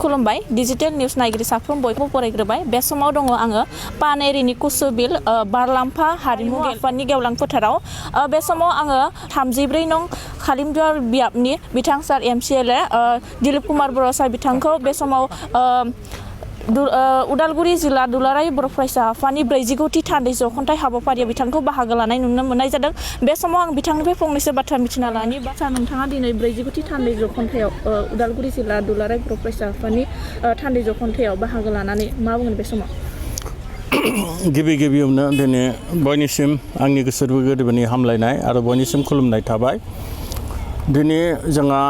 खुलुमबाय digital news नायगिरि साफ्रोम बयबो फरायग्रोबाय बे समाव दङ आङो पानेरिनि कुसुबिल बारलाम्फा हारिमु आफादनि गेवलां फोथाराव बे समाव आङो 34 नं खालिमदुवार बियाबनि बिथां सार एमसिएलए दिलीप कुमार बर' सार बिथांखौ बे समाव उदालगुरि जिल्ला दुलाराय बर' फरायसा आफादनि 40थि थान्दै जख'न्थाइ हाबाफारियाव बिथांखौ बाहागो लानाय नुनो मोननाय जादों। बे समाव आं बिथांनिफ्राय फंनैसो बाथ्रा मिथिना लानि बाथ्रा नोंथाङा दिनै 40थि थान्दै जख'न्थायाव उदालगुरि जिल्ला दुलाराय बर' फरायसा आफादनि थान्दै जख'न्थायाव बाहागो लानानै मा बुंगोन बे समाव? गिबियावनो दिनै बयनिसिम आंनि गोसो गोरबोनि हामलायनाय आरो बयनिसिम खुलुमनाय थाबाय। दिनै जोंहा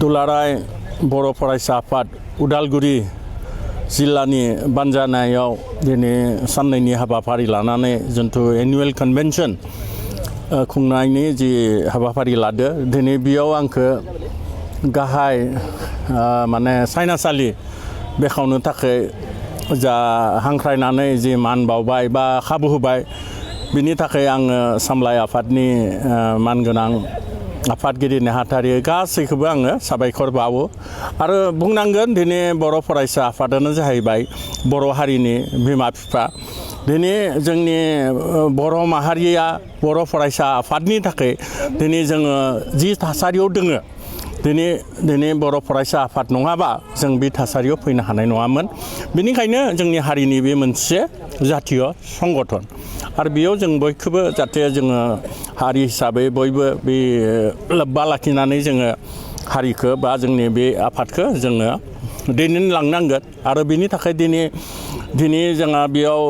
दुलाराय बर' फरायसा आफाद उदालगुरि जिल्लानि बानजानायाव दिनै साननैनि हाबाफारि लानानै जिथु एनुवेल कन्वेन्सन खुंनायनि जि हाबाफारि लादो दिनै बेयाव आंखौ गाहाय माने सायनासालि बेखावनो थाखाय जा हांख्रायनानै जि मान बावबाय बा खाबु होबाय बिनि थाखाय आङो सामलाय आफादनि मानगोनां आफादगिरि नेहाथारि गासैखौबो आङो साबायखर बावो आरो बुंनांगोन दिनै बर' फरायसा आफादानो जाहैबाय बर' हारिनि बिमा बिफा। दिनै जोंनि बर' माहारिया बर' फरायसा आफादनि थाखाय दिनै जोङो जि थासारियाव दोङो दिनै बर' फरायसा आफाद नङाबा जों बे थासारियाव फैनो हानाय नङामोन। बेनिखायनो जोंनि हारिनि बे मोनसे जातीय संगठन आरो बेयाव जों बयखौबो जाहाथे जोङो हारि हिसाबै बयबो बे लोब्बा लाखिनानै जोङो हारिखौ बा जोंनि बे आफादखौ जोङो दैदेनलांनांगोन आरो बेनि थाखाय दिनै जोंहा बेयाव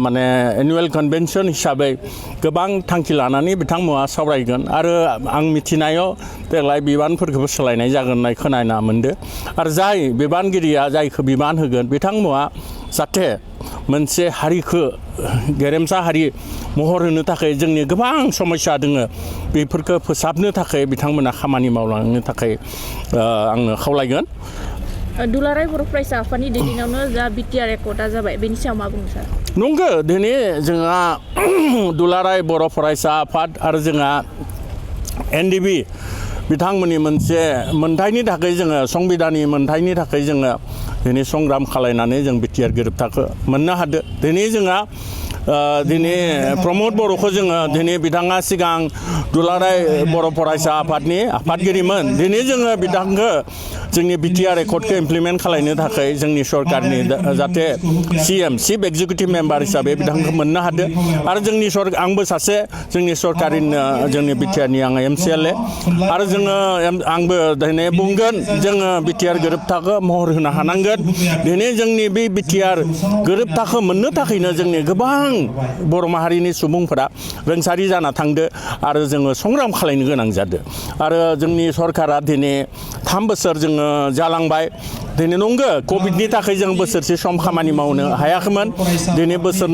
माने एनुवेल कन्वेन्सन हिसाबै गोबां थांखि लानानै बिथांमोना सावरायगोन आरो आं मिथिनायाव देग्लाय बिबानफोरखौबो सोलायनाय जागोन होननाय खोनाना मोनदों आरो जाय बिबानगिरिया जायखौ बिबान होगोन बिथांमोना जाहाथे मोनसे हारिखौ गेरेमसा हारि महर होनो थाखाय जोंनि गोबां समस्या दोङो बेफोरखौ फोसाबनो थाखाय बिथांमोना खामानि मावलांनो थाखाय आङो खावलायगोन। दुलाराय बर' फरायसा आफादनि दैदेननायावनो जा बिटिआर रेकर्डआ जाबाय बेनि सायाव मा बुंनो सार? नंगौ दिनै जोंहा दुलाराय बर' फरायसा आफाद आरो जोंहा एनडिबि बिथांमोननि मोनसे मोनथायनि थाखाय जोङो संबिधाननि मोनथायनि थाखाय जोङो दिनै संग्राम खालायनानै जों बिटिआर गोरोबथाखौ मोननो हादों। दिनै जोंहा दिनै प्रमद बर'खौ जोङो दिनै बिथाङा सिगां दुलाराय बर' फरायसा आफादनि आफादगिरिमोन। दिनै जोङो बिथांखौ जोंनि बिटिआर रेकर्डखौ इमप्लिमेन्ट खालामनो थाखाय जोंनि सरकारनि जाहाथे सिएम चिफ एक्जिकिउटिभ मेम्बार हिसाबै बिथांखौ मोननो हादों आरो आंबो सासे जोंनि सरकारिनो जोंनि बिटिआरनि आङो एमसिएलए आरो आंबो दिनै बुंगोन जोङो बिटिआर गोरोबथाखौ महर होनो हानांगोन। दिनै जोंनि बे बिटिआर गोरोबथाखौ मोननो थाखायनो जोंनि गोबां बर' माहारिनि सुबुंफोरा रोंसारि जाना थांदो आरो जोङो संग्राम खालायनो गोनां जादों आरो जोंनि सरकारा दिनै 3 बोसोर जोङो जालांबाय। दिनै नंगौ कभिडनि थाखाय जों बोसोरसे सम खामानि मावनो हायाखैमोन। दिनै बोसोर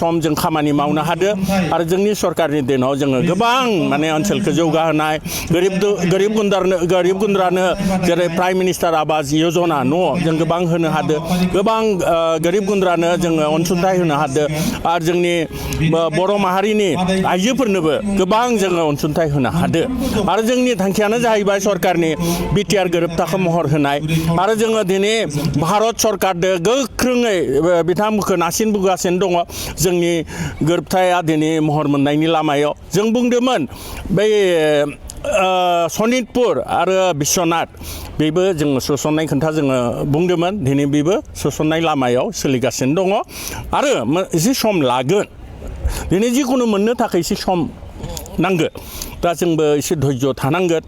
सम जों खामानि मावनो हादों आरो जोंनि सरकारनि दिनाव जोङो गोबां माने ओनसोलखौ जौगाहोनाय गोरिब गुन्द्रानो जेरै प्राइम मिनिस्टार आवास यजना न' जों गोबां होनो हादों। गोबां गोरिब गुन्द्रानो जोङो अनसुंथाइ होनो हादों आरो जोंनि बर' माहारिनि आइजोफोरनोबो गोबां जोङो अनसुंथाइ होनो हादों आरो जोंनि थांखियानो जाहैबाय सरकारनि बिटिआर गोरोबथाखौ महर होनाय आरो जोङो दिनै भारत सरकारजों गोख्रोङै बिथांमोनखौ नारसिनबोगासिनो दङ। जोंनि गोरोबथाया दिनै महर मोननायनि लामायाव जों बुंदोंमोन बै सनितपुर आरो बिश्वनाथ बेबो जोङो सोसननाय खोथा जोङो बुंदोंमोन। दिनै बेबो सोसननाय लामायाव सोलिगासिनो दङ आरो एसे सम लागोन। दिनै जिखुनु मोननो थाखाय एसे सम नांगौ। दा जोंबो एसे धैर्य थानांगोन।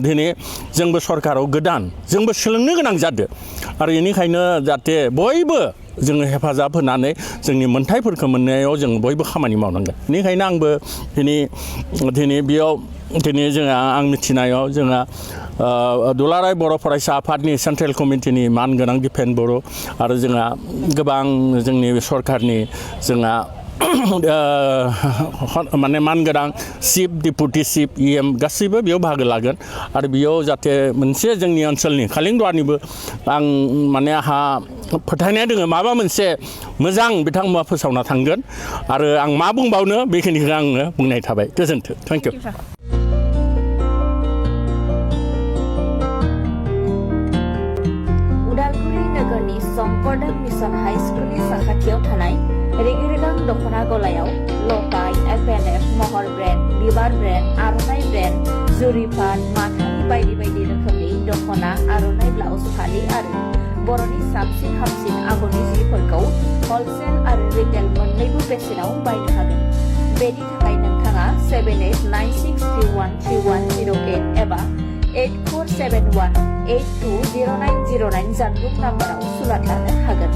दिनै जोंबो सरकाराव गोदान जोंबो सोलोंनो गोनां जादों आरो बेनिखायनो जाहाथे बयबो जोङो हेफाजाब होनानै जोंनि मोनथायफोरखौ मोननायाव जों बयबो खामानि मावनांगोन। बेनिखायनो आंबो दिनै बेयाव जोंहा आं मिथिनायाव जोंहा दुलाराय बर' फरायसा आफादनि सेन्ट्रेल कमिटिनि मानगोनां दिपेन बर' आरो जोंहा गोबां जोंनि सरकारनि जोंहा माने मानगोनां चिफ डिपुटि चिफ इएम गासैबो बेयाव बाहागो लागोन आरो बेयाव जाहाथे मोनसे जोंनि ओनसोलनि खालिंदुवारनिबो आं माने आंहा फोथायनाय दङ माबा मोनसे मोजां बिथांमोना फोसावना थांगोन आरो आं मा बुंबावनो बेखिनिखौ आङो बुंनाय थाबाय। गोजोन्थों। Thank you. Makardam mission high स्कुलनि साखाथियाव थानाय रेगे रेगां दख'ना गलायाव लफाय, FNF, महर ब्रेन्ड, बिबार ब्रेन्ड, आर'नाइ ब्रेन्ड, जुरिपाट, माथानि बायदि बायदि रोखोमनि दख'ना, आर'नाइ ब्लाउस, फालि आरो बर'नि साबसिन हामसिन आगरनि जिफोरखौ हलसेल आरो रिटेल मोन्नैबो बेसेनाव बायनो हागोन। बेनि थाखाय नोंथाङा 7896313108 एबा 8471820909 जानबुं नाम्बाराव सुलाद लानो हागोन।